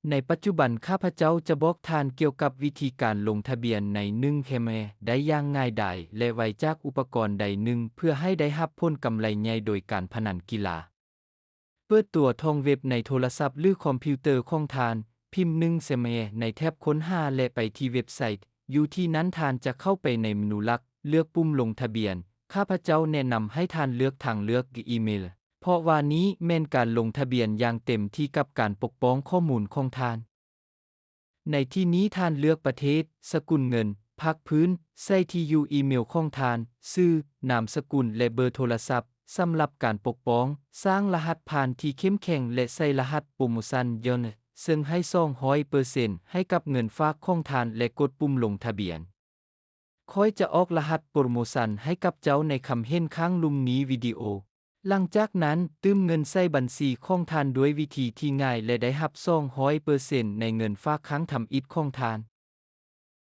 ໃນປັດຈຸບັນ ຂ້າພະເຈົ້າຈະບອກທ່ານກ່ຽວກັບວິທີການລົງທະບຽນໃນໜຶ່ງແຄມແອໄດ້ຢ່າງງ່າຍດາຍ ແລະ ໄວຈາກອຸປະກອນໃດໜຶ່ງ ເພື່ອໃຫ້ໄດ້ຮັບຜົນກຳໄລໃຫຍ່ໂດຍການພະນັນກິລາ. ເປີດຕົວທອງເວັບໃນໂທລະສັບ ຫຼື ຄອມພິວເຕີຂອງທ່ານ, ພິມໜຶ່ງແຄມແອໃນແທັບຄົ້ນຫາ ແລະ ໄປທີ່ເວັບໄຊ. ຢູ່ທີ່ນັ້ນທ່ານຈະເຂົ້າໄປໃນເມນູຫຼັກ, ເລືອກປຸ່ມລົງທະບຽນ. ຂ້າພະເຈົ້າແນະນຳໃຫ້ທ່ານເລືອກທາງເລືອກອີເມລ, ເພາະວ່ານີ້ແມ່ນການລົງທະບຽນຢ່າງເຕັມທີ່ກັບການປົກປ້ອງຂໍ້ມູນຂອງທ່ານ. ໃນທີ່ນີ້ທ່ານເລືອກປະເທດ, ສະກຸນເງິນ, ພາກພື້ນ, ໃສ່ທີ່ຢູ່ອີເມລຂອງທ່ານ, ຊື່, ນາມສະກຸນ ແລະ ເບີໂທລະສັບ. ສຳລັບການປົກປ້ອງ, ສ້າງລະຫັດຜ່ານທີ່ເຂັ້ມແຂງ ແລະ ໃສ່ລະຫັດໂປຣໂມຊັນຍ້ອນ, ເຊິ່ງໃຫ້ສອງຮ້ອຍເປີເຊັນໃຫ້ກັບເງິນຝາກຂອງທ່ານ ແລະ ກົດປຸ່ມລົງທະບຽນ. ຂ້ອຍຈະອອກລະຫັດໂປຣໂມຊັນໃຫ້ກັບເຈົ້າໃນຄຳເຫັນຂ້າງລຸ່ມນີ້ວິດີໂອ. ຫຼັງຈາກນັ້ນ, ຕື່ມເງິນໃສ່ບັນຊີຂອງທ່ານດ້ວຍວິທີທີ່ງ່າຍ ແລະ ໄດ້ຮັບສອງຮ້ອຍເປີເຊັນໃນເງິນຝາກຄັ້ງທຳອິດຂອງທ່ານ.